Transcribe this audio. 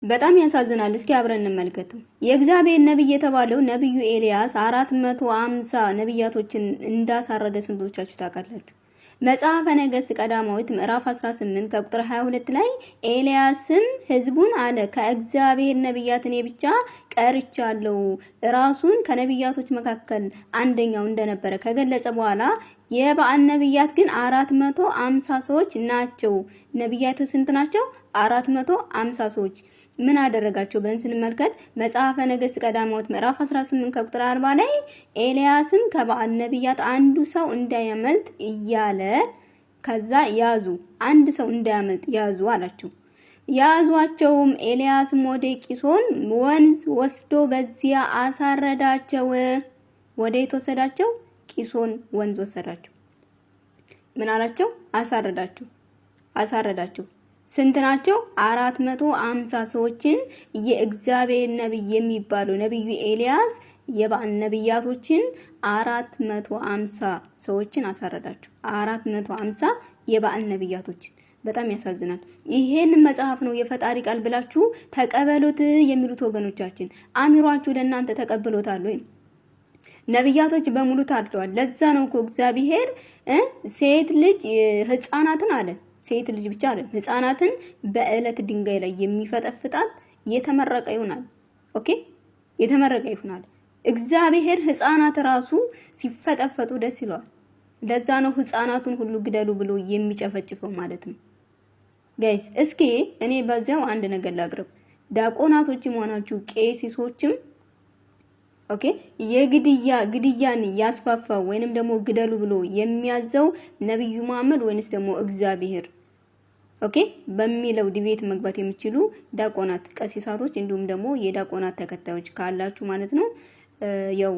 በጣም ያሳዝናል። እስኪ አብረን እንመልከተው። የእግዚአብሔር ነቢይ የተባለው ነቢዩ ኤልያስ 450 ነቢያቶችን እንዳሳረደ ስንቶቻችሁ ታውቃላችሁ? መጽሐፈ ነገሥት ቀዳማዊት ምዕራፍ 18 ከቁጥር 22 ላይ ኤልያስም ሕዝቡን አለ፣ ከእግዚአብሔር ነቢያት እኔ ብቻ ቀርቻለሁ። ራሱን ከነቢያቶች መካከል አንደኛው እንደነበረ ከገለጸ በኋላ የበኣል ነቢያት ግን 450 ሰዎች ናቸው። ነቢያቱ ስንት ናቸው? 450 ሰዎች። ምን አደረጋቸው ብለን ስንመልከት መጽሐፈ ነገሥት ቀዳማዊት ምዕራፍ 18 ከቁጥር 40 ላይ ኤልያስም ከበኣል ነቢያት አንዱ ሰው እንዳያመልጥ እያለ ከዛ ያዙ፣ አንድ ሰው እንዳያመልጥ ያዙ አላቸው። ያዟቸውም። ኤልያስም ወደ ቂሶን ወንዝ ወስዶ በዚያ አሳረዳቸው። ወደ የት ወሰዳቸው? ቂሶን ወንዝ ወሰዳቸው። ምን አላቸው? አሳረዳቸው። አሳረዳቸው። ስንት ናቸው? 450 ሰዎችን የእግዚአብሔር ነቢይ የሚባለው ነቢዩ ኤልያስ የበኣል ነቢያቶችን 450 ሰዎችን አሳረዳቸው። 450 የበኣል ነቢያቶችን። በጣም ያሳዝናል። ይሄን መጽሐፍ ነው የፈጣሪ ቃል ብላችሁ ተቀበሉት የሚሉት ወገኖቻችን፣ አሚሯችሁ ለእናንተ ተቀብሎታል ወይ? ነቢያቶች በሙሉ ታርደዋል። ለዛ ነው እኮ እግዚአብሔር ሴት ልጅ ህፃናትን አለ፣ ሴት ልጅ ብቻ አለ፣ ህፃናትን በእለት ድንጋይ ላይ የሚፈጠፍጣት የተመረቀ ይሆናል። Okay፣ የተመረቀ ይሆናል። እግዚአብሔር ህፃናት ራሱ ሲፈጠፈጡ ደስ ይለዋል። ለዛ ነው ህፃናቱን ሁሉ ግደሉ ብሎ የሚጨፈጭፈው ማለት ነው። Guys፣ እስኪ እኔ በዚያው አንድ ነገር ላቅርብ። ዲያቆናቶችም ሆናችሁ ቄሲሶችም፣ okay፣ የግድያ ግድያን ያስፋፋው ወይንም ደግሞ ግደሉ ብሎ የሚያዘው ነብዩ መሐመድ ወይንስ ደግሞ እግዚአብሔር? Okay፣ በሚለው debate መግባት የምትችሉ ዲያቆናት፣ ቀሲሳቶች እንዲሁም ደግሞ የዲያቆናት ተከታዮች ካላችሁ ማለት ነው ያው